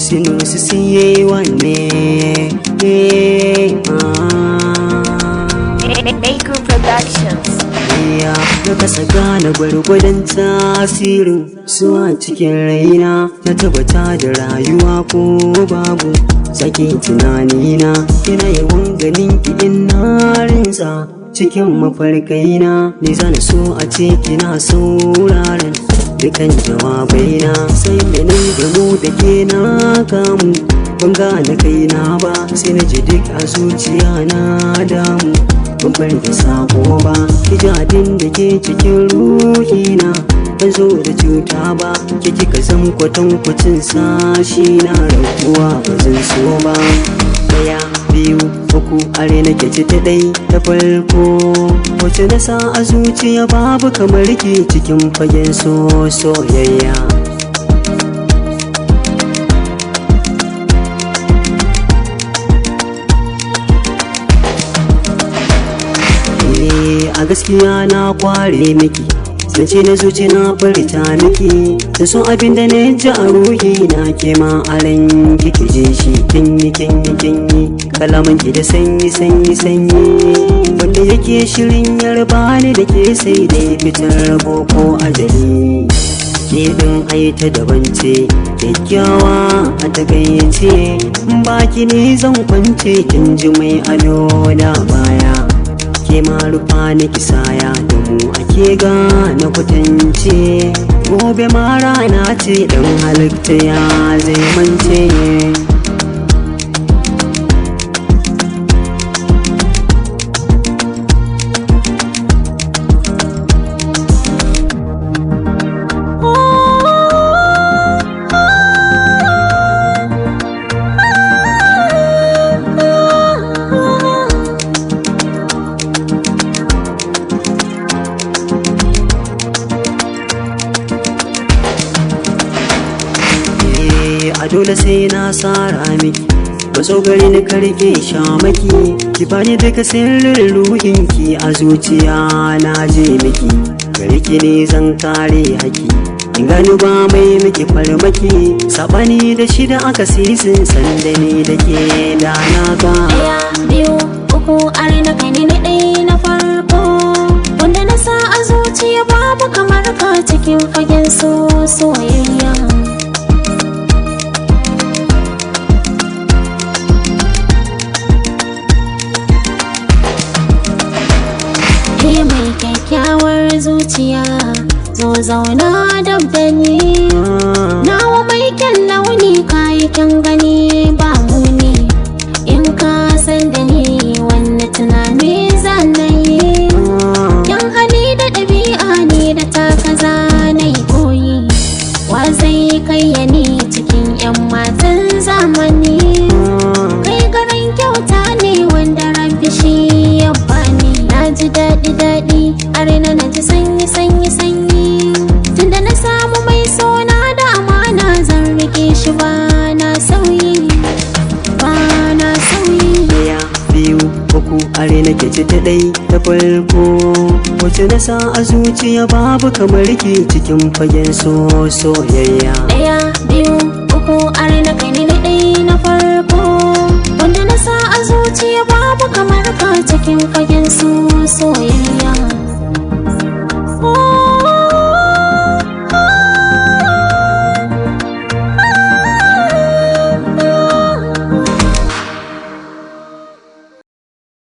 Sinusi siye wanne. Maker Productions. Ya na kasa gane gwargwadon tasirin su a cikin raina. Na tabbata da rayuwa ko babu sake tunanina. Ina yawan ganin ki in na rinsa cikin mafarkaina. Ni zan so a ce kina sauraron dukan jawabaina. Sai da ni gamu da ke na kamu, ban gane kaina ba, sai na ji duk a zuciya na damu. Ban bar da sako ba, hijabin da ke cikin ruhina. Ban zo da cuta ba, ke kika zan kwatankwacin sashi na. Rabuwa ba zan so ba. Daya, biyu, uku, are nake ci ta ɗai ta farko, wacce na sa a zuciya babu kamar ke cikin fagen so soyayya. A gaskiya na kware miki zance na zuci, na furta miki da so abin da na ji a ruhi na, ke ma a ran kike ji shi. Kin yi, kin yi, kin yi kalaman ki da sanyi sanyi sanyi. Wanda yake shirin yarba ni da ke, sai dai fitar rabo ko ajali. Ke din ai ta daban ce, kyakkyawa a takaice. Baki ne zan kwance, kin ji mai ado da baya. Ke ma rufa ni kisaya, da mu ake gane kwatance. Gobe ma rana ce, dan halitta ya zai mance. A dole sai na sara miki, matso gari ni karke shamaki. Ki bani duka sirrin ruhinki, a zuciya na je miki. Gari ki ne zan kare haki, in gani ba mai miki farmaki. Sabani da shida aka sisin sanda ni da ke da na ga. Ɗaya, biyu, uku, are na kai ni ɗaya na farko, wanda na sa a zuciya babu kamar ka cikin fagen so soyayya. Ke mai kyakkyawar zuciya, zo zauna dab da ni. Nawa mai kyan launi, kayi kyan gani ba muni. In ka san da ni, wanne tunani zan yi? Kyan hali da ɗabi'a ne da taka na yi koyi. Wa zai kai ya ni cikin 'yan matan zamani? Kai garin kyauta ne wanda Rabbi shi ya bani. Na ji daɗi daɗi a raina, na ji sanyi sanyi sanyi. Tunda na samu mai sona da amana, zan rike shi ba na sauyi, ba na sauyi. Daya, biyu, uku, are nake ci ta ɗai ta farko, wacce na sa a zuciya babu kamar ke cikin fagen so soyayya. Ɗaya, biyu, uku, are na kai ni ɗaya na farko, wanda na sa a zuciya babu kamar ka cikin fagen so soyayya.